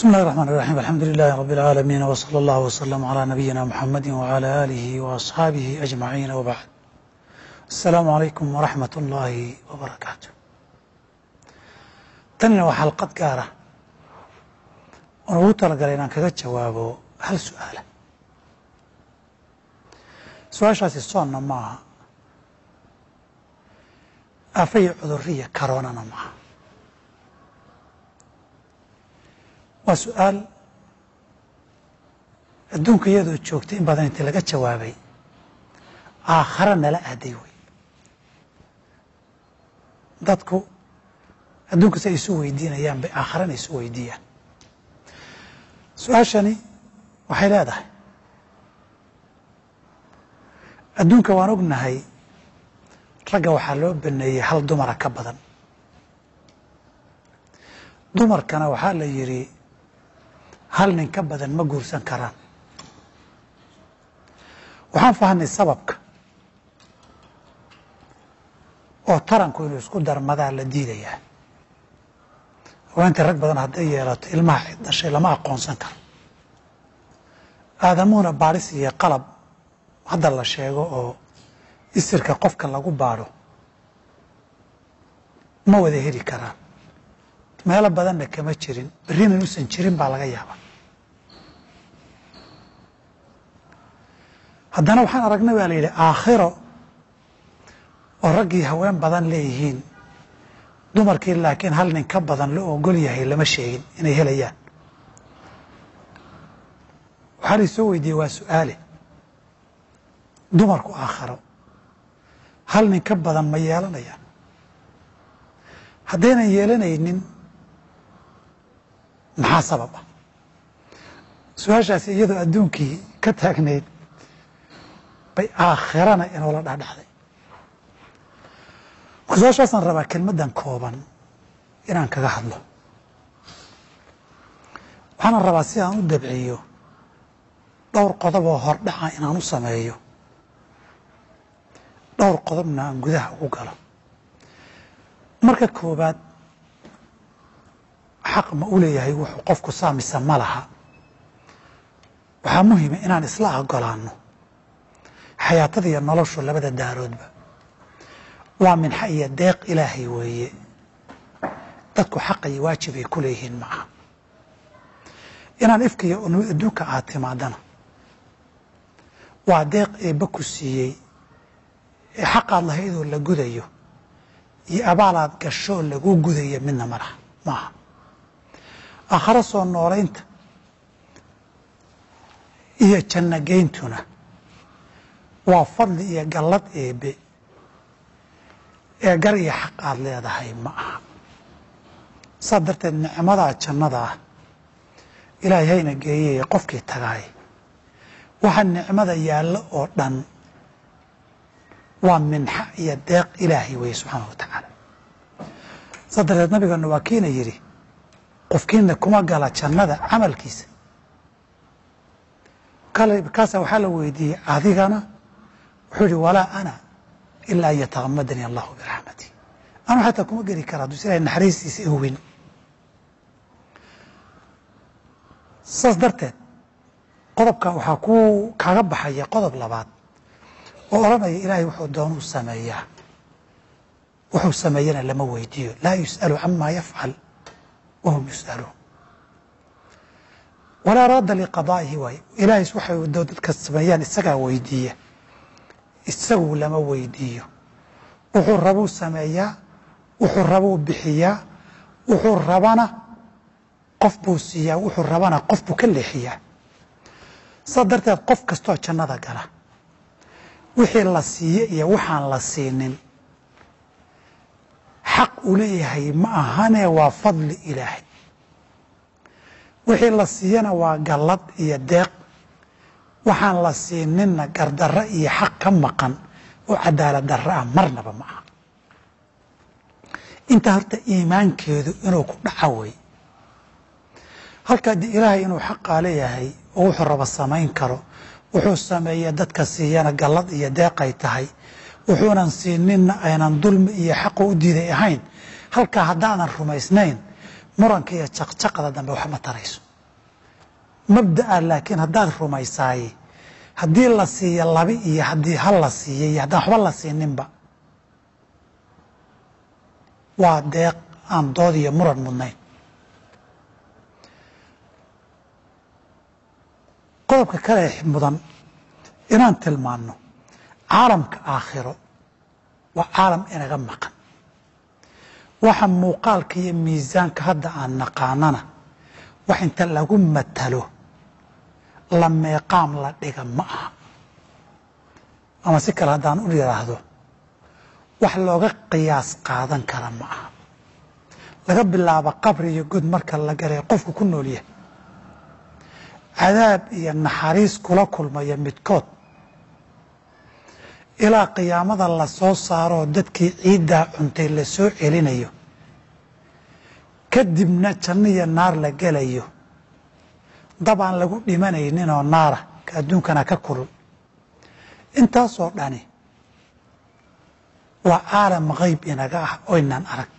بسم الله الرحمن الرحيم، الحمد لله رب العالمين، وصلى الله وسلم على نبينا محمد وعلى آله وأصحابه أجمعين، وبعد. السلام عليكم ورحمة الله وبركاته. Tanina waa xalqad gaara oon ugu talagalay inaan kaga jawaabo hal su-aala. Su-aashaasi soonna maaha, aafaya cuduriya karoonana maaha, waa su-aal adduunka iyadoo joogtay in badan intii laga jawaabay aakhare nala aaday wey. Dadku adduunka si ay isu weydiinayaan bay aakharena isu weydiiyaan. Su-aashani waxay leedahay: adduunka waan ognahay ragga waxaa loo baneeyey hal dumara ka badan, dumarkana waxaa la yidhi hal nin ka badan ma guursan karaan. Waxaan fahanay sababka oo taranku inuu isku darmadaa la diidayaa. Haweentii rag badan hadday yeelato ilmaha cid dhashay lama aqoonsan karo. Aadamuhuna baadhis iyo qalab hadda la sheego oo isirka qofka lagu baadho ma wada heli karaan, meelo badanna kama jirin, berrina inuusan jirin baa laga yaabaa. Haddana waxaan aragnay baa la yidhi aakhiro oo raggii haween badan leeyihiin, dumarkii laakiin hal nin ka badan la ogol yahay lama sheegin inay helayaan. Waxaa la soo weydiiyey, waa su-aale, dumarku aakhiro hal nin ka badan ma yeelanayaan? Haddaynan yeelanaynin maxaa sabab ah? Su-aashaasi iyadoo adduunkii ka taagnayd bay aakhirana inoola dhadhacday. Marka su-aashaasaan rabaa kelmaddan kooban inaan kaga hadlo. Waxaana rabaa si aan u dabciyo dhowr qodob oo hordhaca inaan u sameeyo, dhowr qodobna aan gudaha ugu galo. Marka koobaad, xaq ma u leeyahay wuxuu qofku saamisa ma laha? Waxaa muhima inaan isla ogolaano xayaatada iyo noloshu labada daaroodba waa minxa iyo deeq ilaahay weeye. Dadku xaqa iyo waajib ay ku leeyihiin ma aha. Inaan ifka iyo adduunka aad timaadana waa deeq eebba ku siiyey ee xaqaad lahaydoo la gudayo iyo abaalaad gashoo lagu gudayo midna ma laha, maaha. Aakharo soo noolaynta iyo janno geyntuna waa fadli iyo gallad eebe ee gar iyo xaq aad leedahay ma aha. Saas darteed nicmadaa jannada ah ilaahay hayna geeyey qofkii tagaay, waxa nicmada yaallo oo dhan waa minxa iyo deeq ilaahay weeye subxaanahu wa tacaala. Saas darteed nabigeena waa kiina yidhi, qofkiina kuma gala jannada camalkiisa. Kaasa waxaa la weydiiyey adigana, wuxuu yihi walaa ana ilaa an yatagamadanii allahu biraxmati. Anu xataa kuma geli kara hadduu is ilahay naxariistiisa ihubin. Saas darteed qodobka waxaa ku kaaga baxaya qodob labaad oo odhanaya ilaahay wuxuu doonuu sameeyaa, wuxuu sameeyana lama weydiiyo. Laa yus'alu camaa yafcal wahum yus'aluun walaa raadda liqadaa'ihi. Waaye ilaahay waxay dadka sameeyaan isagaa weydiiya, isagu lama weydiiyo. Wuxuu rabuu sameeyaa, wuxuu rabuu bixiyaa, wuxuu rabana qof buu siiyaa, wuxuu rabana qof buu ka leexiyaa. Saas darteed qof kastoo jannada gala wixii la siiye iyo waxaan la siinin xaq uu leeyahay ma ahane, waa fadli ilaahay. Wixii la siiyana waa gallad iyo deeq, waxaan la siininna gardarro iyo xaq ka maqan oo cadaalad darro ah marnaba ma aha. Intaa horta iimaankeedu inuu ku dhaco wey. Halka dee ilaahay inuu xaqaa leeyahay oo wuxuu raba samayn karo, wuxuu sameeye dadka siiyana gallad iyo deeqay tahay, wuxuunan siininna aynan dulmi iyo xaqu u diiday ahayn, halkaa haddaanan rumaysnayn muranka iyo jaqjaqda dambe waxma tarayso. Mabda'a laakiin haddaad rumaysaay, haddii la siiyo laba iyo haddii hal la siiyey iyo haddaan waxba la siininba, waa deeq aan dood iyo muran mudnayn. Qodobka kale mudan inaan tilmaanno, caalamka aakhiro waa caalam inaga maqan. Waxa muuqaalka iyo miisaanka hadda aan naqaanana wax inta lagu matalo la meeqaam la dhiga ma aha. Ama si kale haddaan u yidhaahdo, wax looga qiyaas qaadan kara ma aha. Laga bilaabo qabri iyo god marka la galay qofku ku nool yahay, cadaab iyo naxariis kula kulmaya midkood, ilaa qiyaamada la soo saaroo dadkii ciiddaa cuntay la soo celinayo, kadibna janno iyo naar la gelayo, dab aan lagu dhimanayninoo naara ka adduunkana ka kulul. Intaasoo dhani waa caalam hayb inaga ah oynaan arag,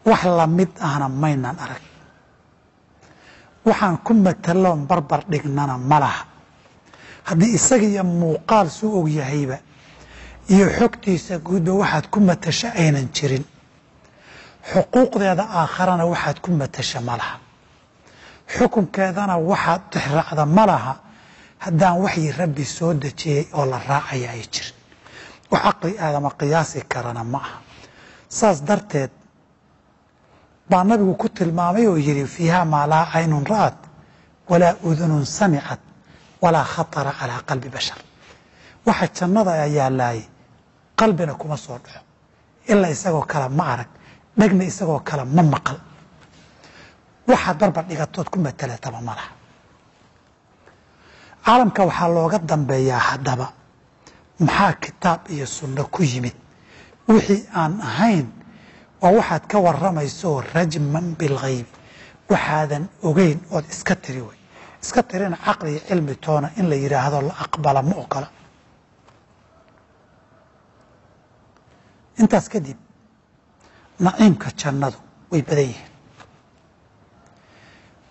wax lamid ahna maynaan arag, waxaan ku mataloon barbar dhignana ma laha. Haddii isaga iyo muuqaal suu og yahayba iyo xogtiisa guudba waxaad ku matasha aynan jirin, xuquuqdeeda aakharana waxaad ku matasha ma laha, xukunkeedana waxaad tixraacda ma laha, haddaan waxyi rabbi soo dejiyey oo la raacaya ay jirin. Wax caqli aadama qiyaasi karana ma aha. Saas darteed baa nabigu ku tilmaamay oo yidhi fiiha maa laa caynun ra'at walaa udunun samicat walaa khatara calaa qalbi bashar. Waxa jannada yaalaayay qalbina kuma soo dhaco, ilaa isagoo kale ma arag, dhegna isagoo kale ma maqal, waxaad barbar dhigatood ku matelataba ma laha. Caalamka waxaa looga dambeeyaa haddaba maxaa kitaab iyo sunno ku yimid, wixii aan ahayn waa waxaad ka warramayso rajman bilghayb, waxaadan ogeyn ood iska tiri wey. Iska tirina caqli iyo cilmi toona in la yidhaahdo la aqbala ma ogola. Intaas kadib naciimka jannadu way badan yihiin.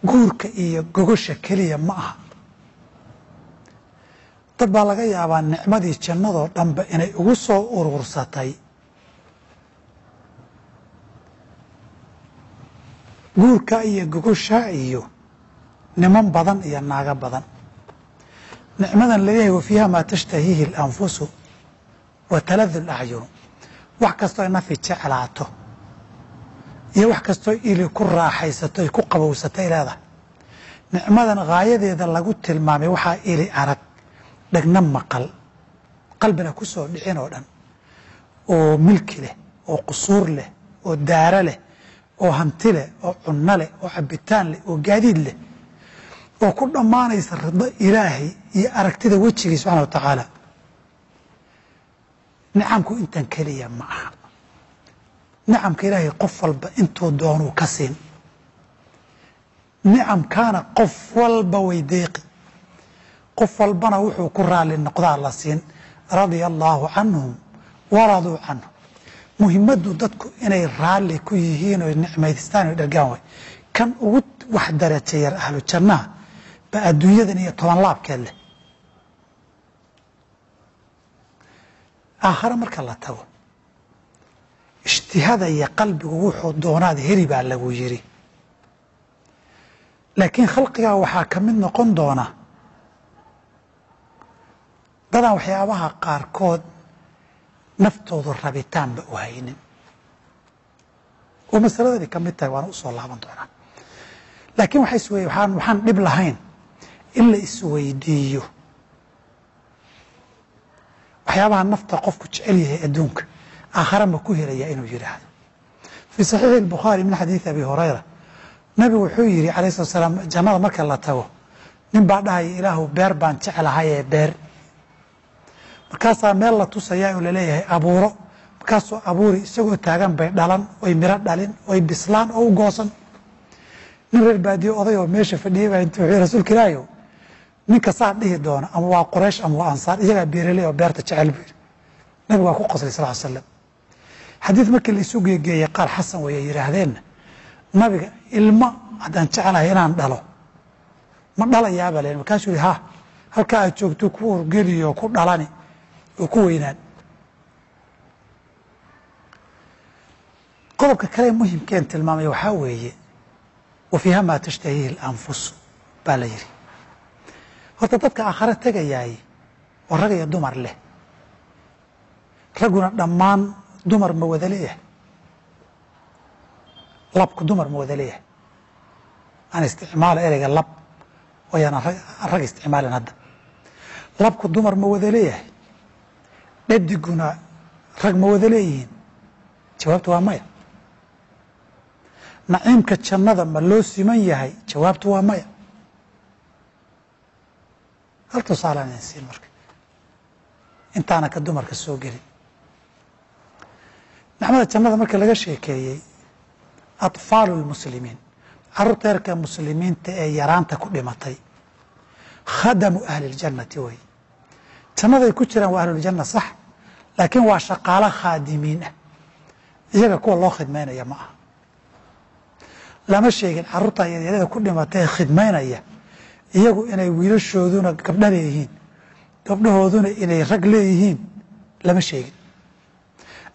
Guurka iyo gogosha keliya ma aha. Dad baa laga yaabaa nicmadii jannadoo dhanba inay ugu soo urursatay guurka iyo gogosha iyo niman badan iyo naago badan. Nicmadan laleeyahay wa fiiha maa tashtahiihi alanfusu wa taladu alacyunu, wax kastoo ay nafi jeclaato iyo wax kastoo ili ku raaxaysato ay ku qabowsatay leedahay. Nicmadan haayadeeda lagu tilmaamay waxaa ili arag, dhegna maqal, qalbina ku soo dhicin oo dhan, oo milki leh, oo qusuur leh, oo daaro leh, oo hanti leh, oo cunno leh, oo cabitaan leh, oo gaadiid leh, oo ku dhammaanaysa rido ilaahay iyo aragtida wejigii subxana wa tacaala. Nicamku intan keliya ma aha. Nicamka ilaahay qof walba intuu doonuu ka siin. Nicamkaana qof walba way deeqi, qof walbana wuxuu ku raali noqdaa la siin. Radia allaahu canhum waraduu canhu. Muhimaddu dadku inay raalli ku yihiin oy nicmaystaan oy dhargaan way. Kan ugu wax daraja yar ahlu jannaha ba adduunyadan iyo toban laabkeed leh. Aakhare marka la tago ishtihada iyo qalbigu wuxuu doonaad heli baa lagu yiri. Laakiin khalqigaa waxaa ka mid noqon doona dadaan waxyaabaha qaarkood naftoodu rabitaanba u haynin, oo masaladani ka mid tahay, waana usoo laaban doonaa. Laakiin waxaan dhib lahayn in la isweydiiyo waxyaabaha nafta qofku jecel yahay adduunka aakhare ma ku helaya inuu yidhaahdo. Fii saxiixi albukhaari min xadiidi abi hurayra, nabigu wuxuu yidhi alayh salatu salaam, jannada marka la tago nin baa dhahaya ilaahu beer baan jeclahayee beer. Markaasaa meel la tusayaa oo laleeyahay abuuro, markaasuu abuuri isagoo taagan bay dhalan, oy miro dhalin, oy bislaan oo u goosan. Nin reer baadiyo oday oo meesha fadhiyey baa intuu wuxuu rasuulka ilaahayow, ninka saa dhihi doona ama waa Quraysh ama waa Ansaar, iyagaa beeraley oo beerta jecel buu yidhi. Nabigu waa ku qoslay sal ly slam. Xadiid markii la isu geegeeyey qaar xasan way ay yidhaahdeenna, nabiga ilmo haddaan jeclahay inaan dhalo Ma dhalayaaba len? Markaasuu yihi ha, halkaa aad joogto ku urgeliyo, ku dhalani oo ku weynaan. Qodobka kale muhimkeen tilmaamay waxaa weeye wa fiiha maa tashtahiihi alanfus baa la yidhi. Horta dadka aakhare tegayaay oo rag iyo dumar leh, ragguna dhammaan dumar ma wada leeyahay, labku dumar ma wada leeyahay. Aan isticmaalo ereyga lab wayaanan rag isticmaalin hadda. Labku dumar ma wada leeyahay, dhadiguna rag ma wada leeyihiin? Jawaabtu waa maya. Naciimka jannada ma loo siman yahay? Jawaabtu waa maya. Hal tusaalaan idin siin marka intaana ka dumarka soo gelin. Nicmada jannada marka laga sheekeeyey, atfaalu lmuslimiin, carruurta yarka muslimiinta ee yaraanta ku dhimatay, khadamu ahli ljannati wey. Jannaday ku jiraan waa ahluljanna sax, laakiin waa shaqaalo khaadimiin ah, iyaga kuwa loo khidmaynaya ma aha. Lama sheegin carruurta yaryarada ku dhimatay ee khidmaynaya iyagu inay wiilashooduna gabdha leeyihiin, gabdhahooduna inay rag leeyihiin, lama sheegin.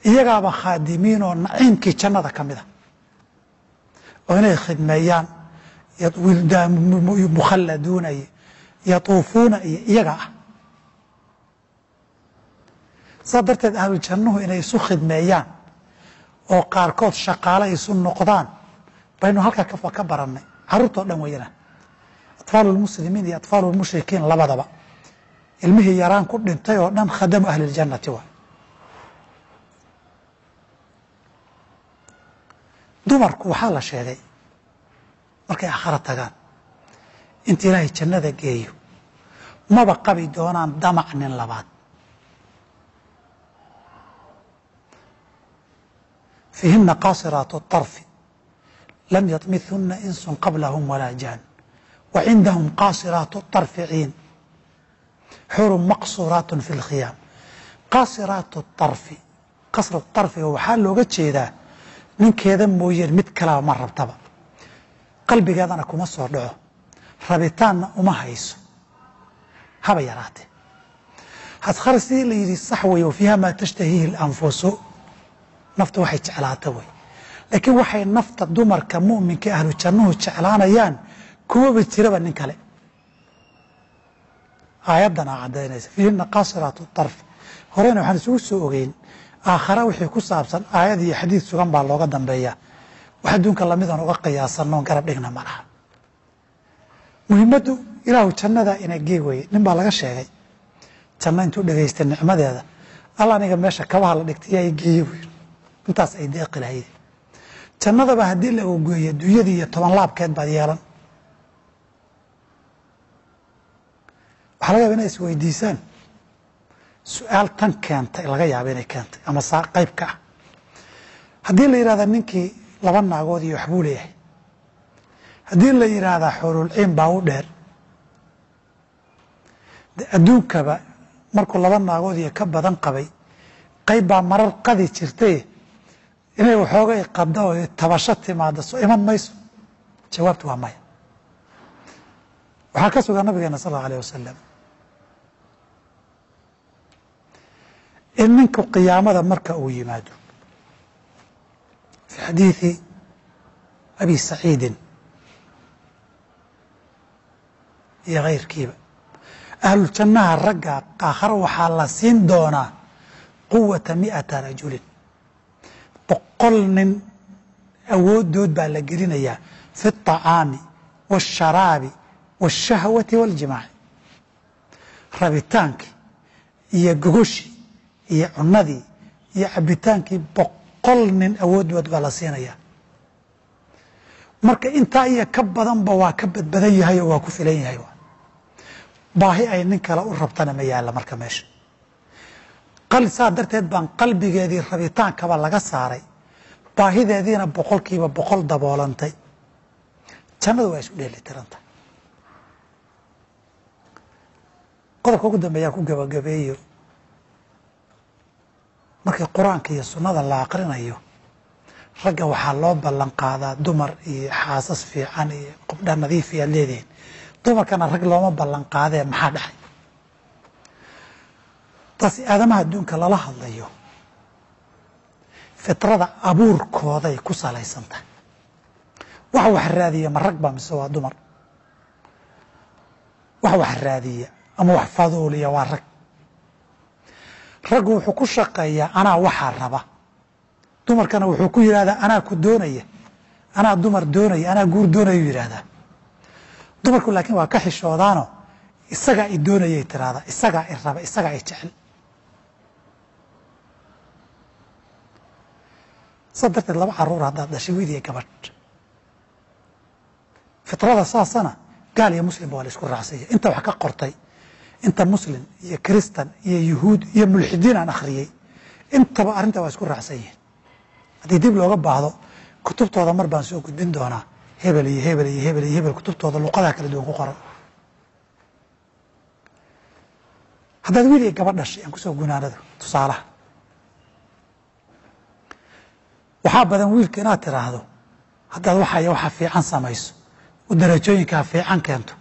Iyagaaba khaadimiin oo naciimkii jannada ka mid a oo inay khidmeeyaan, mukhalladuuna iyo yatuufuuna iyo iyaga ah. Saa darteed ahlu jannuhu inay isu khidmeeyaan oo qaarkood shaqaale isu noqdaan baynu halkaa ka barannay. Carruurtao dhan weyana, atfaalu lmuslimiin iyo atfaalu lmushrikiin labadaba, ilmihii yaraan ku dhintay oo dhan khadamu ahli ljannati waay. Dumarku waxaa la sheegay markay aakhara tagaan inta ilaahay jannada geeyo maba qabi doonaan damac nin labaad. Fiihina qaasiraatu طarfi lam yaطmithuna insun qablahum walaa jaan wa cindahum qaasiraatu طarfi ciin xurun maqsuuraat fi اlkhiyaam. Qaasiraatu طarfi, qasru طarfiga waxaa looga jeedaa ninkeeda mooyeen mid kalaba ma rabtaba, qalbigeedana kuma soo dhaco, rabitaanna uma hayso haba yaraatee. Haskhar sidii la yidhi sax weeye, wa fiiha maa tashtahiihi alanfusu, naftu waxay jeclaata wey. Laakiin waxay nafta dumarka mu'minka ahlu jannuhu jeclaanayaan kumaba jiraba nin kale. Aayaddan aa caddaynaysa fiihina qaasiraatu طarf. Horeyna waxaan isugu soo ogeyn aakhara wixii ku saabsan aayad iyo xadiid sugan baa looga dambeeyaa. Wax adduunka lamidan uga qiyaasanoon garab dhigna ma laha. Muhimaddu ilaahu jannada ina gee weye. Nin baa laga sheegay janno intuu dhegaystay nicmadeeda, alla aniga meesha kabaha la dhigtay yaa i geeye buu yidhi, intaas ay deeqi lahayd. Jannadaba haddii la ogeeyo dunyadii iyo toban laabkeed baad yeelan. Waxaa laga yaba inay isweydiisaan su-aal tan keentay, laga yaaba inay keentay ama saa qayb ka ah. Haddii la yidhahda ninkii laba naagood iyo waxbuu leeyahay, haddii la yidhaahdaa xuurulciin baa u dheer, de adduunkaba markuu laba naagood iyo ka badan qabay qayb baa marar qadi jirtay, inay waxoogay qadda oo tabasho timaada soo iman mayso? Jawaabtu waa maya. Waxaa ka sugan nabigeena sal allau alيh wasalam in ninku qiyaamada marka uu yimaado, fi xadiidi abi saciidin iyo kayrkiiba, ahluljannaha ragga aakhare waxaa la siin doonaa quwata 100 rajulin, 100 nin awoodood baa la gelinayaa fi الطacaami waالsharaabi waالshahwati waاljimaaci. Rabitaankii iyo gogoshii iyo cunadii iyo cabitaankii 100 nin awooddood baa la siinayaa. Marka intaa iyo ka badanba waa ka badbadan yahay oo waa ku filan yahay. Baahi ay nin kale u rabtana ma yaalla marka meesha. Saa darteed baan qalbigeedii rabitaankaba laga saaray, baahideediina 100% daboolantay. Jannadu waa isu dheeli tiranta. Qodobka ugu dambeeyaa ku gabagabeeyo, markii qur-aanka iyo sunnada la aqrinayo ragga waxaa loo ballan qaadaa dumar iyo xaasas fiican iyo qobdha nadiifiyaad leedihiin. Dumarkana rag looma ballan qaadee, maxaa dhacay? Taasi aadamaha adduunka lala hadlayo fitrada abuurkooday ku salaysan tahay. Waxa wax raadiya ma rag baa mise waa dumar? Wax wax raadiya ama wax faduuliya waa rag. Raggu wuxuu ku shaqeeyaa anaa waxaa raba, dumarkana wuxuu ku yidhahdaa anaa ku doonaya, anaa dumar doonaya, anaa guur doonayuu yidhaahdaa. Dumarku laakiin waa ka xishoodaano, isagaa i doonayay tiraahdaa, isagaa i raba, isagaa i jecel. Saa darteed laba caruur haddaad dhashay, wiil iyo gabadh, fitrada saasana gaal iyo muslimba waa la isku raacsanya. Inta wax ka qortay, inta muslim iyo kristan iyo yuhuud iyo mulxidiin aan akhriyey, intaba arrinta waa isku raacsan yihiin. Haddii dib looga baahdo kutubtooda mar baan soo gudbin doonaa, hebel iyo hebel iyo hebel iyo hebel kutubtooda luqadaha kala duwan ku qoran. Haddaad wiil iyo gabadh dhashay, aan kusoo gunaanado tusaalaha, waxaa badan wiilka inaad tiraahdo haddaad waxaya waxa fiican samayso oo darajooyinkaa fiican keento,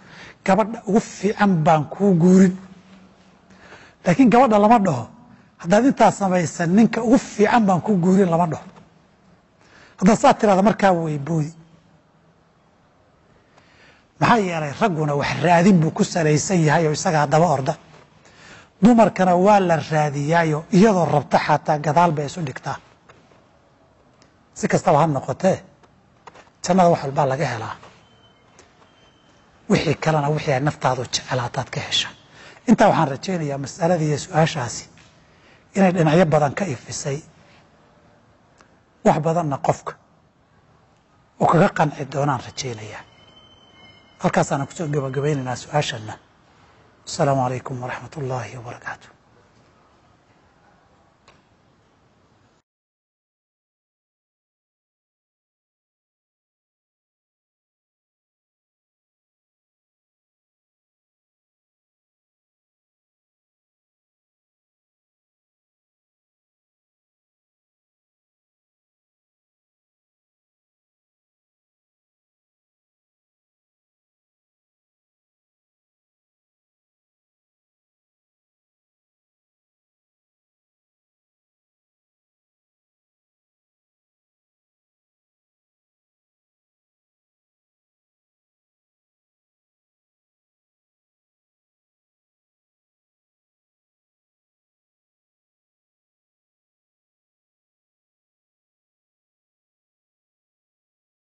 gabadha ugu fiican baan kuu guurin. Laakiin gabadha lama dhaho haddaad intaa samaysan ninka ugu fiican baan kuu guurin, lama dhaho. Haddaad saa tirahdo markaa way boodi. Maxaa yeelay ragguna wax raadin buu ku salaysan yahay oo isagaa daba orda, dumarkana waa la raadiyaayo iyadoo rabta xataa gadaal bay isu dhigtaa. Si kastaba ha noqotee, jannada wax walbaa laga helaa, wixii kalena wixii ay naftaadu jecelaataad ka hesha. Intaa waxaan rajaynayaa masaladii iyo su-aashaasi inay dhinacyo badan ka ifisay, wax badanna qofka oo kaga qanci doonaan rajaynayaa. Halkaasaana kusoo gabagabaynaynaa su-aashanna. Asalaamu calaykum waraxmat ullaahi wabarakaatu.